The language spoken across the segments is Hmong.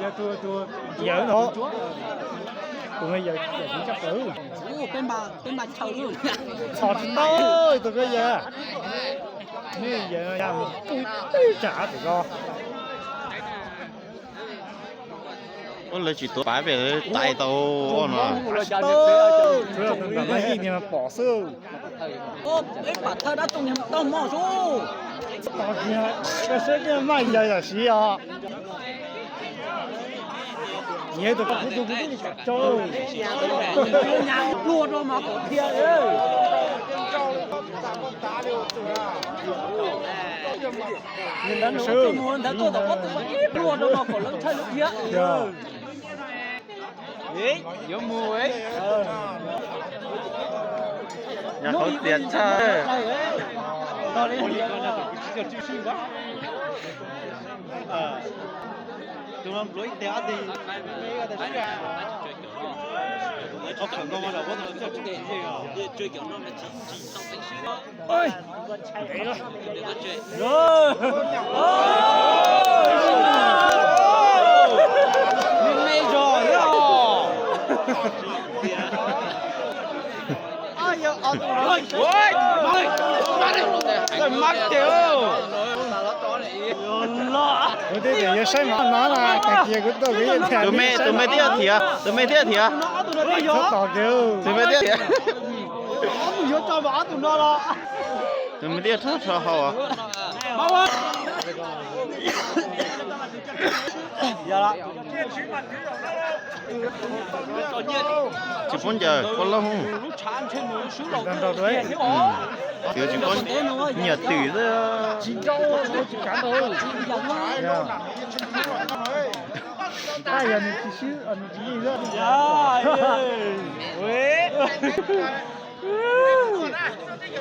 Yawg tus, tus yawg no, tus me yawg yawg tsis tshaj plaws. Txhom tsis tau tus me yawg. Me yawg no yog pub teb tsam tus ko. Ua lawv tsis tuav pav pem tais tau no. Tsis tau, tsuav tus ntawm no yeej niag pom xwb. Peb pam thawj dab tsi niag tau mos su. Tos kiag, koj saib koj maj yawg yam siv os. Nyiav tus koj kuv tus kuv twb tsis kam tsau. Pluag rau mas kom dhia. Ntawd tuaj tom pob tw mas ib pluag rau mas kom lawv ntshai lawv dhia. Yuav mus, yog qhov tias tshaj. Kuv twb tias yuav saib mov no na, tag kis kuv tuaj kuv yeej tias tus me, tus me thiaj thiav, tus me thiaj thiav. Txhob tos kiag, tus me thiaj thiav. Tus me thiaj rho rho hau. Tsis paub ncaws, paub laub hub. Twb tsis paub nyiam twm xwb. Yog nws tsis swb, nws tsis yeej xwb.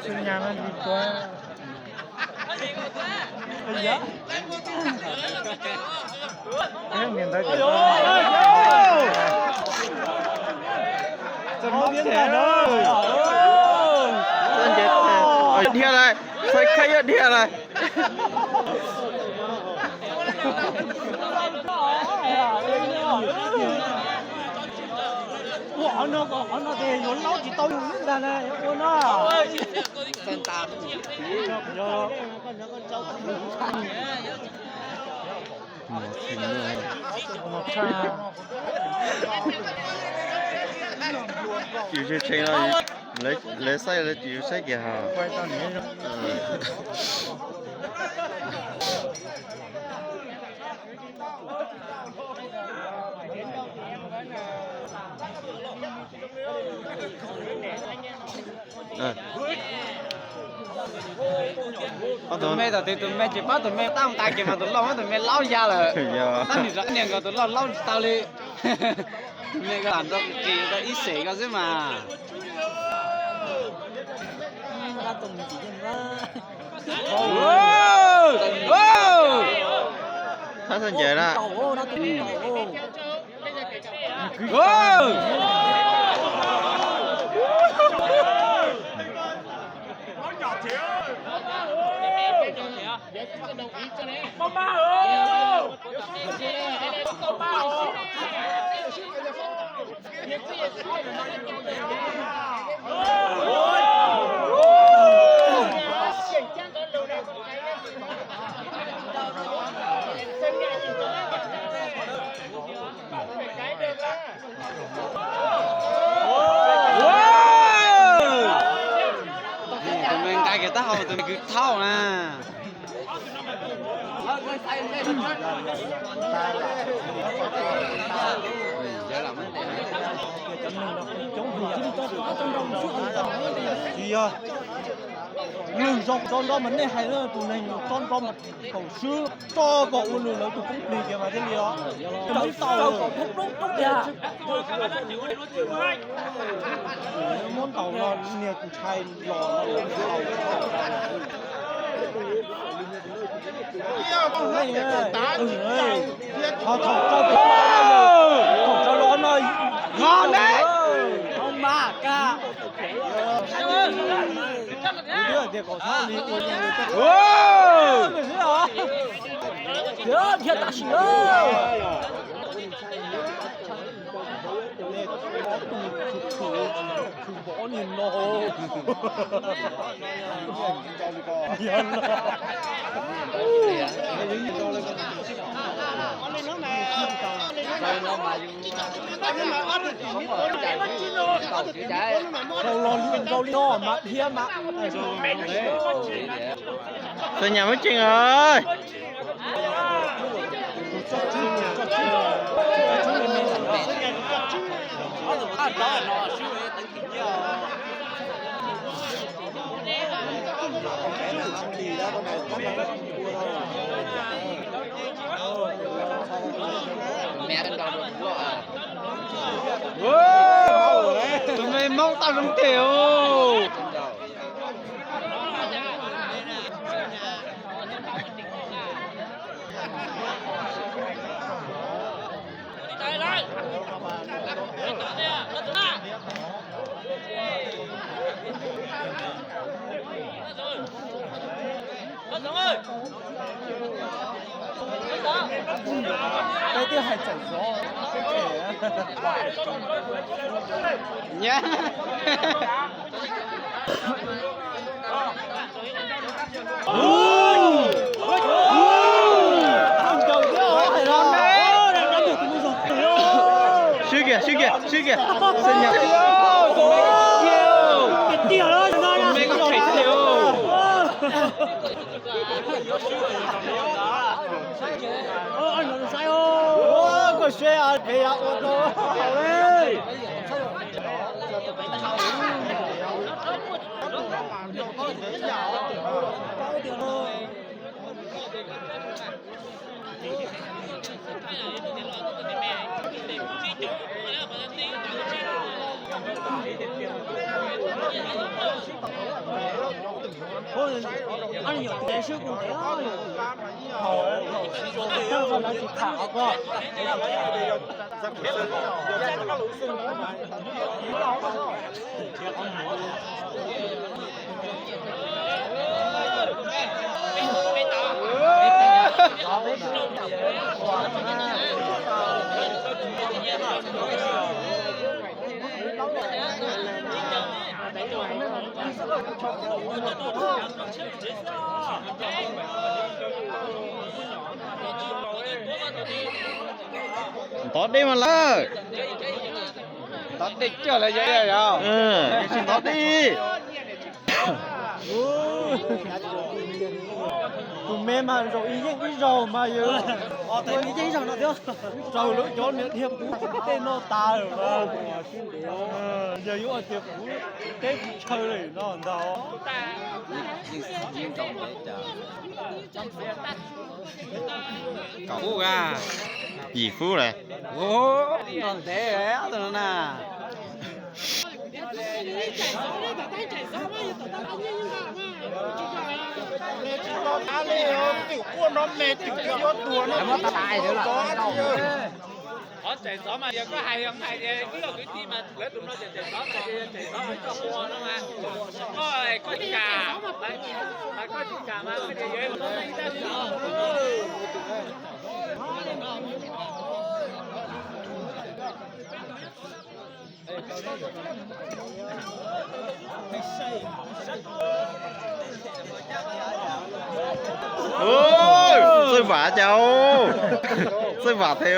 Xwb nyas no tsis tuav. Niag ntawd dhia lawm, txhais khaib yuav dhia lawm. Ua qhov no kom qhov no ces yuav laub tsis tau yus ntag na, yuav ua no. Tsis tshee no, lawv saib lawv tsis saib kiag ha. Tus me thaum twg tus me tsis pab tus me tab nqa kiag mas tus loj muab tus me laub ya lawm. Tab sis rov niag nkaus tus loj laub tsis tau li. Tus me ko lam nrog ris rau ib sem ko xwb mas. Thab xab ncaws na. Tus me nqa kiag taub hau tus me kwv thauj na. Tsis yog lwm zaus tso nrov mas nej hais tus neeg tso nrov mas thaum swb tso kom ua nws lawv tus koob plig kiag mas thiaj li os. Muab ntaus no niag ntshai los. Thaum tso, thaum tso los no, no mas ka. Kuv twb hais tias kom txhob li ua li. Thiab thiab tam sim na. Xav nyas muab tseeg os. Tus me Hmoob tau zoo tiag. Peb twb hais txawm zov. Nyab. Swb kiag, swb kiag, swb kiag. Xav nyas. Koj seb peb yuav ua tau. Ntov dej mas lawm. Ntov dej coj lawm yog, yog, yog. Tsis ntov dej. Tus me mas zaum ib yeej ib zaug mas yog. Tus me yeej zaum no thiab. Raug lawv cov niag dhia puv tej no tas lawm mas. Yog yuav tias puv teb puv chaw lawm no ntag. Kaum ub a, yim fub lawm. Ntev tus no na. Twm quaj no me twm twb yuav tuag no. Qhov tseem xov mas yog koj hais yog hais tias ib los kwv tij mas lawv tus no tseem tseem xov mas yog tseem xov coj ua no mas. Koj koj tsis kam, koj tsis kam mas yog ib tab sis. Txawj vam cas, txawj vam tes.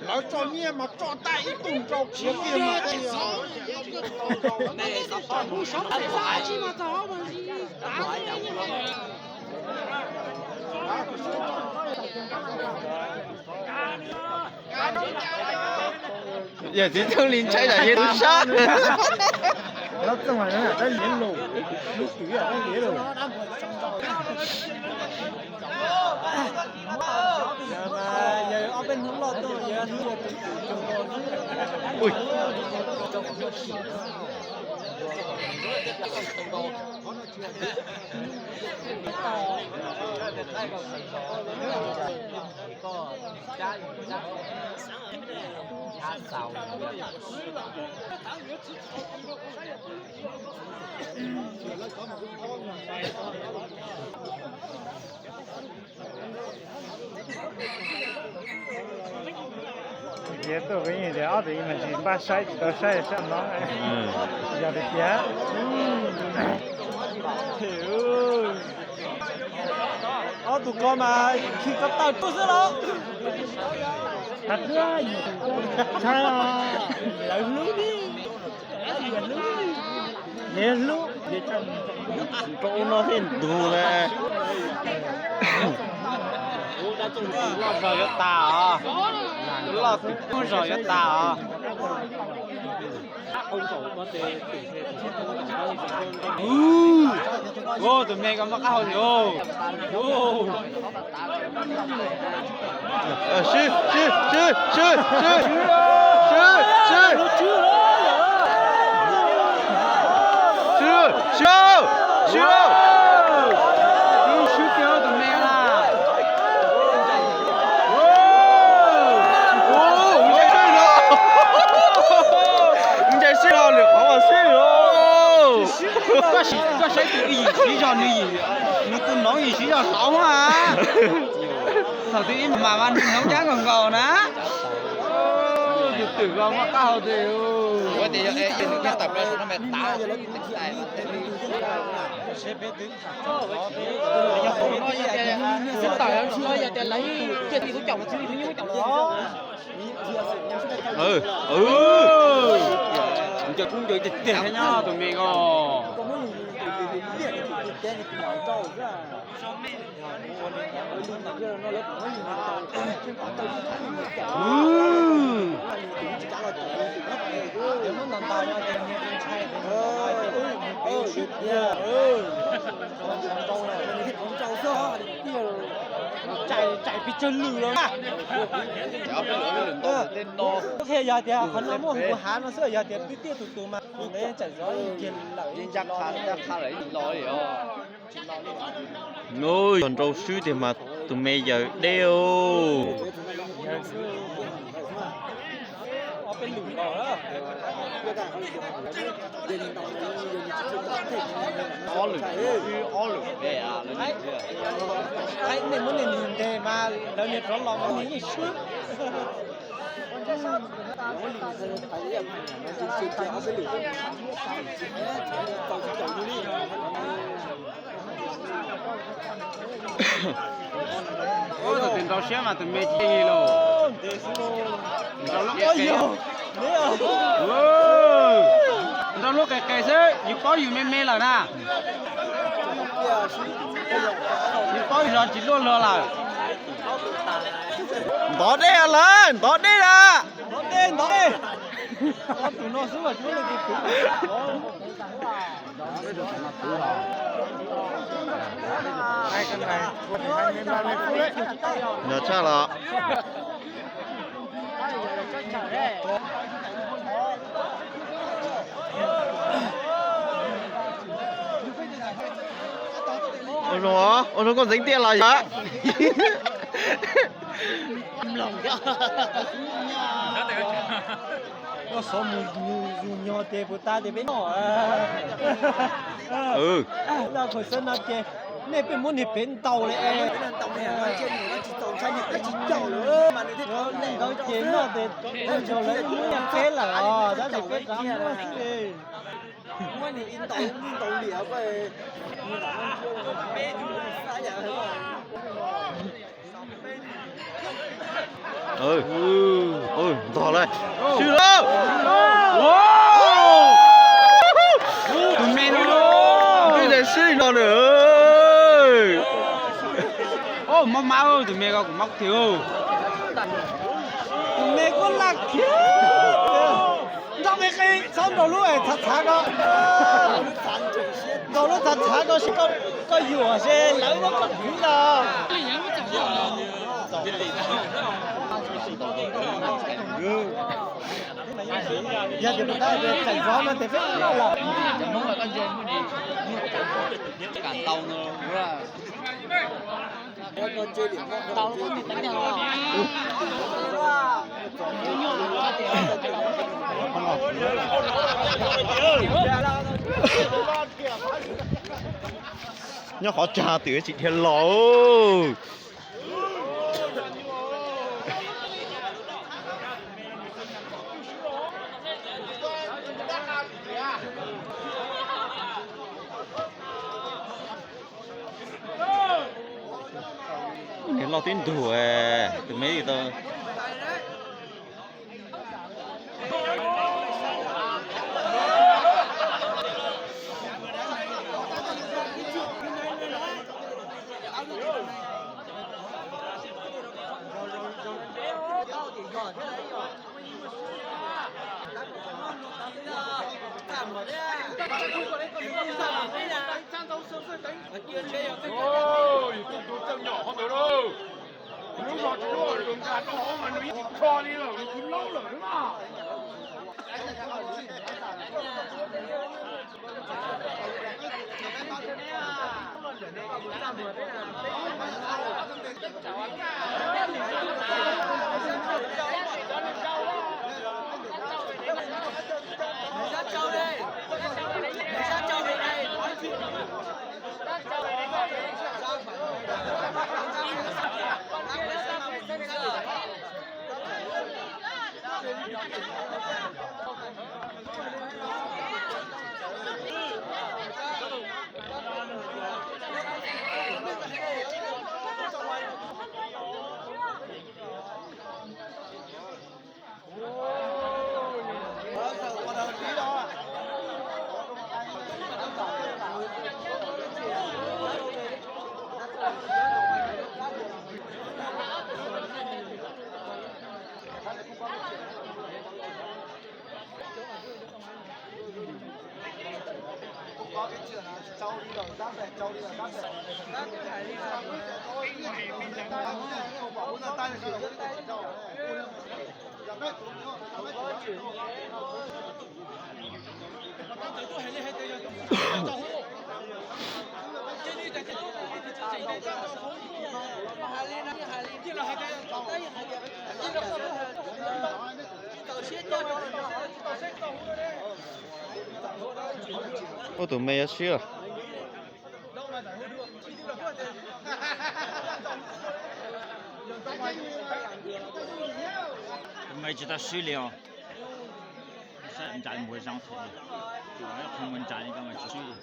Lawv tso nyiaj mas tso tag ib tug nrau khiav kiag mas. Yawm txiv Txooj Lis ntshai tsam yawg tub sab. Ces tuaj peb yeej tias ob tug ib mas tsis npaj saib tsis tau saib sab no. Yog tias ob tug ko mas khi ko taw tuaj xwb los. Has txawj ntshai os, lawv hlub li. Niag hlub rau ub no thiaj ntug na. Loj zog yuav tas os. Loj twm kub zog yuav tas os. Tus me ko muaj qab hau thiab. Sib, sib, sib, sib, sib, sib, sib, sib, sib, sib, sib, sib kiag tus me na. Ntshai sib los lwm qhov mas sib los. Koj saib tus ib yim siv zog nws yim, nws tus noov yim siv zog saud mas. Thaum twg ib mas mas nws noov cab nkaus nkaus na. Tus twm ko muaj qab hau tiag. Xib tawm no yog tias lawv cia tib tub caum mus txwv ib tug nyuj caum los. Ncaws kub ncaws tiag tiag thiab nyob tus me ko. Tsam pes tsawg lwm los na. Qhia yog tias qhov no muaj hauv hav no xwb, yog tias twb tiaj tus tus mas kuv ntev tsam zov kiag lawm. Nws nrau swb tiag mas tus me yawg deb os. Ob lwm, ob lwm me. Nej muab nej niag ntes mas lawv niag rov los mas nws yeej swb. Tus twg nrau siab mas tus me tsis yeej li lauj. Nrau lub qe qe, nrau lub qe qe xwb, yus paub yus me me lawm na. Yus paub yus zov tsis luaj luag lawm. Ntov dej lawm, ntov dej lawm. Nyob tshaj los. Ua zoo, ua zoo koj ntxeev tiaj los yog. Koj xov mus zus nyog ces puas tas ces peb noj. Noj khaum xeeb no ces nej pheej muab niag pem ntaus li es. Nkawd ces noj ces tus ntaus lawv muab nyiaj peb lawm os, tab sis peb rov muab xwb. Ntog lawm, swb lawm. Tus me no, twb tias swb no na. Mob mab tus me ko kuv mob tiag. Tus me kuj laj kiag. Nrog me qe txhob nrog lub txhav txhav ko. Nrog lub txhav txhav ko seb koj yuam seb lawv muab koj dhwv los. Yog tias mus tab tias tseem zov no ces peb loj lawm. Cov Hmoob mas koj ntsia muaj ntsis, muaj cov Hmoob kam ntau no. Ntau lub koj tis teeb tiag los. Nyob qhov tsag twm tsis dhia los. Niag loj tib ntug, tus me tau. Yus tus txawj nyom qhov ntawd lauj. Lub no tsis lub, lub nqa rau hauv mas nws yeej tsis kho li lawm, nws tsis laub lawm na. Ua tus me yuav swb. Me tsis tau swb li os. Saib ntsais muag zoo thiab, qhov muag ntsais li ko mas tsis swb li.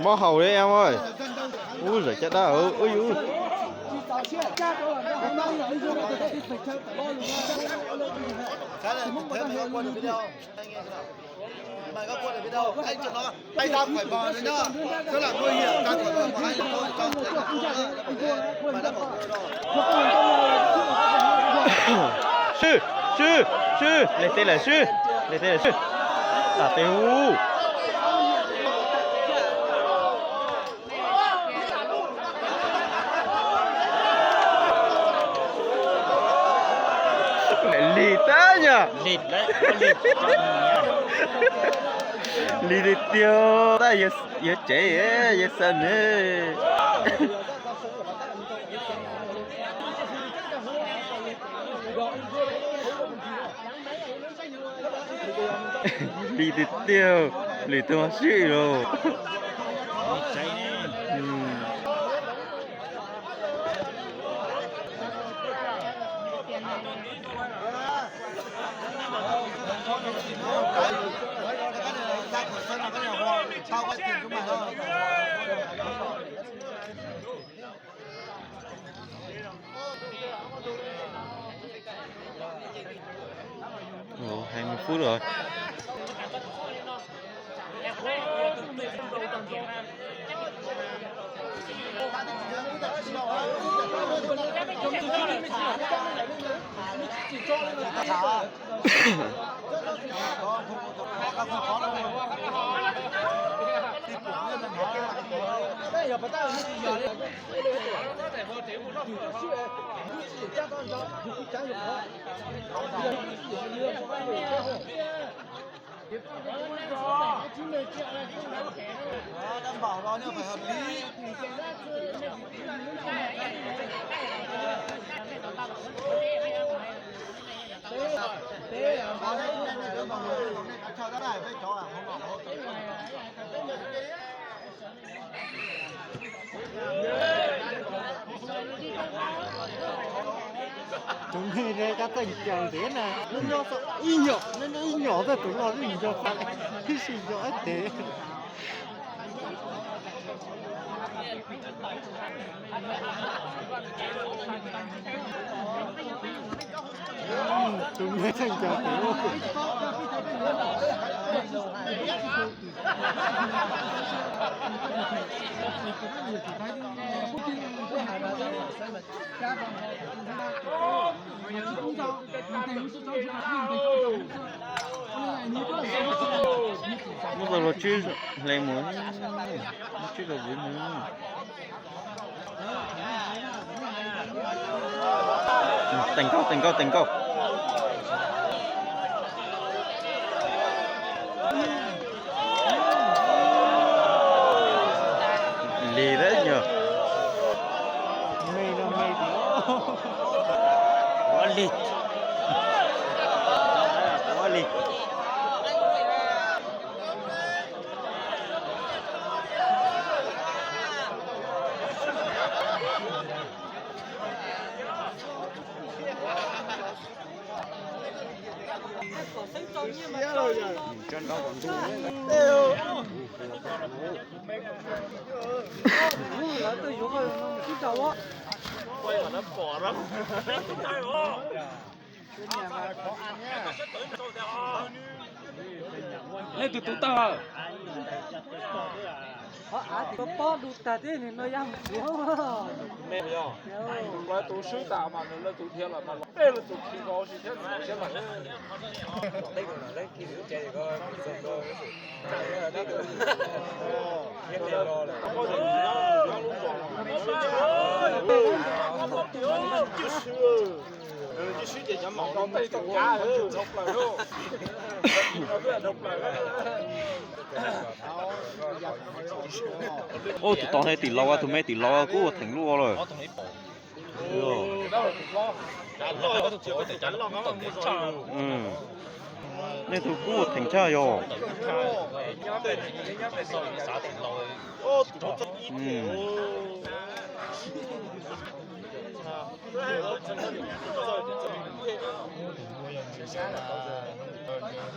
Mob haus li em ơi. Ub, zam caj dab ub yus. Swb, swb, swb, leg teb lawm swb, leg teb lawm swb. Tam tes ub. Lig tiag tiag, tab yog tsev yog xav nws. Lig tiag tiag, lwm tus mas swb los. Ủa, hai mươi phút rồi. Tus me rau kab teej caws ntev na, nyob ib nyom, nyob ib nyom txog tus loj ib nyuag nco txav, ib sij nco ib tev. Tus me txheej caug tus. Muab tau los tsib hle mus, muab tsib rau viv mus. Teem nkauj, teem nkauj, teem nkauj. Lig lawm nyog. Ua lig. Ua lig. Nej tus tub tag lawm. Qhov av tim pob du tag tib nws no yog mus tsuav. Lawv tus swb tas mas nws lawv tus dhia los mas los peb lawv tus khi nkaus si thiab nkaus thiab mas. Ub, tus tod ne tim laus, tus me tim laus kuj ua theem luaj lawm. Nej tus kuj ua theem tshaj yog.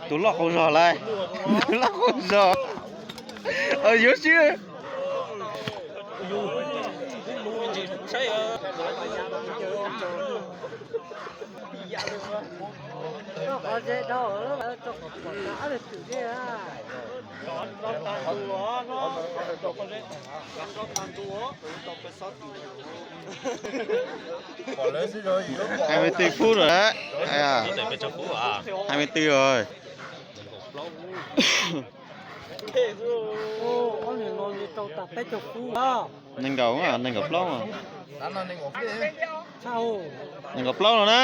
Tus loj qaug zog lawm. Tus loj qaug zog. Yuav swb. Qhov ze dhau lawm, rau qhov pom tag ob tug twm thiab. Hai mươi tư phút rồi đấy. Hai mươi tư rồi. Nees nkaum, nees nkaum plaub. Nees nkaum plaub no na.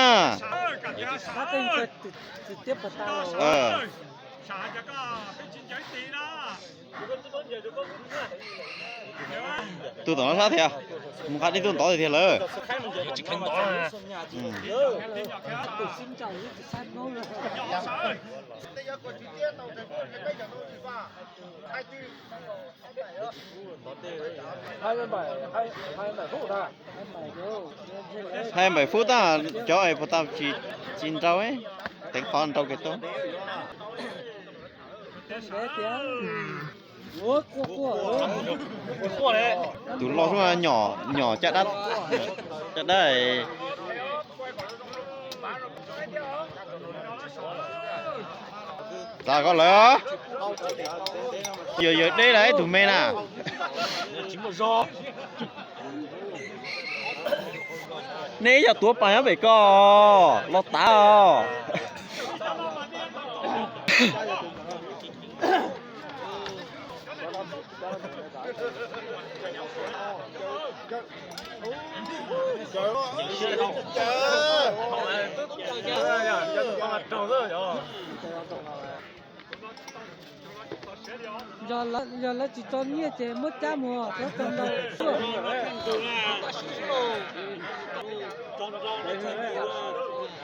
Tuaj tom no sab thiab, mus qab deb tuaj ntov tiag lawm. Hai bảy phút tag, cov es puas tau tsis, tsis nrau, teev qhov nrau kiag tuaj. Tus loj suab nyom, nyom caj dab, caj dab. Txav koj lawm. Yawg, yawg deb lawm tus me na. Nej yog tuav pas nyob pem ko los tav os. Yog lawv tsis tso nyiaj ces muab cab mus txhob tso ntau.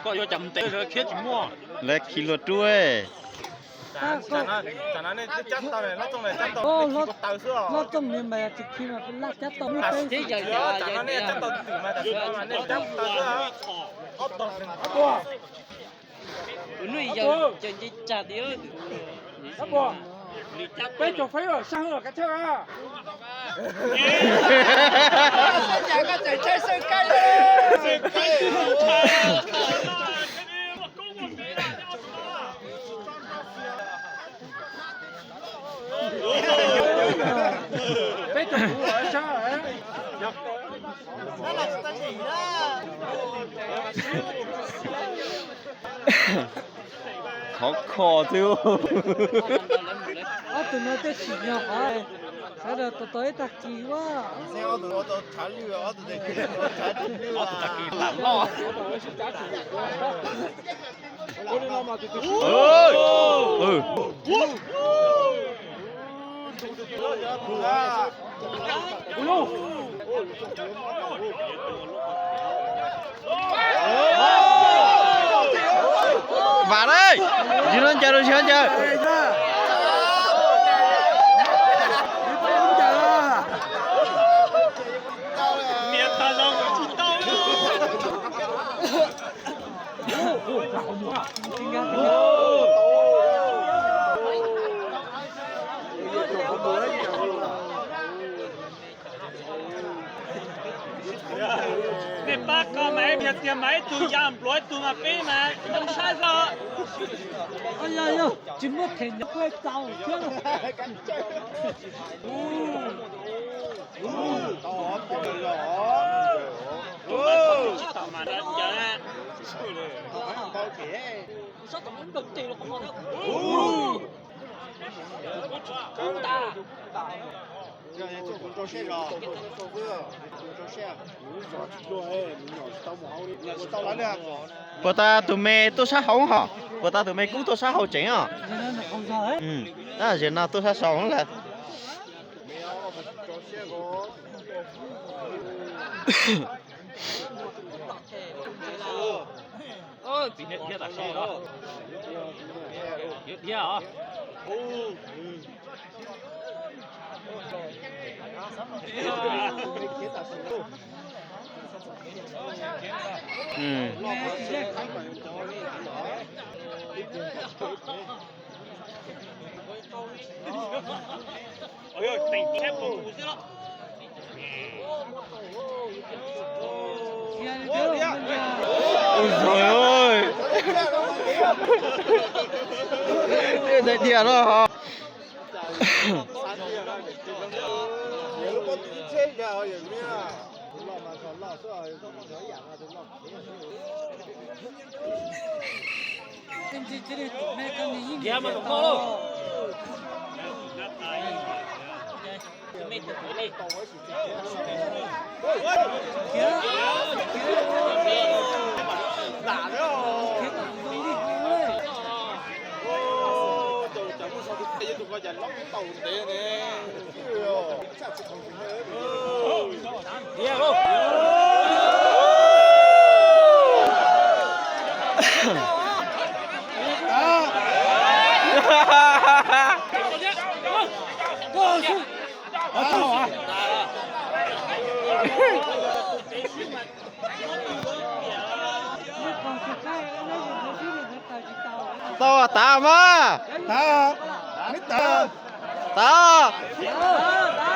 Koj yuav cas mus ntes khiab tsis muaj. Lawv khi luag rub. Hlob Tooj nws mas tsis khi mas laj cab tau. Peb caug feeb sab hwj los kav chawj. Peb caug kuv sab. Khov kho xwb. Ob tug no tej sim nyog qhov sawv daws tos tos ib tag kis ua. Vam dab, tsis no ncaws rau tsis no ncaws. Nej pab koj mas yog tias mas ib tug ya npluav ib tug mas peb mas tau saib xwb. Yog yog tsis muaj them nyob kuj tau thiab. Puas tas tus me tuaj sab hauv hos? Puas tas tus me kub tuaj sab hauv tseem os? Tab sis no tuaj sab saud lawm. Ua zog, ua zog no. Tau tav mas. Tav. Tav.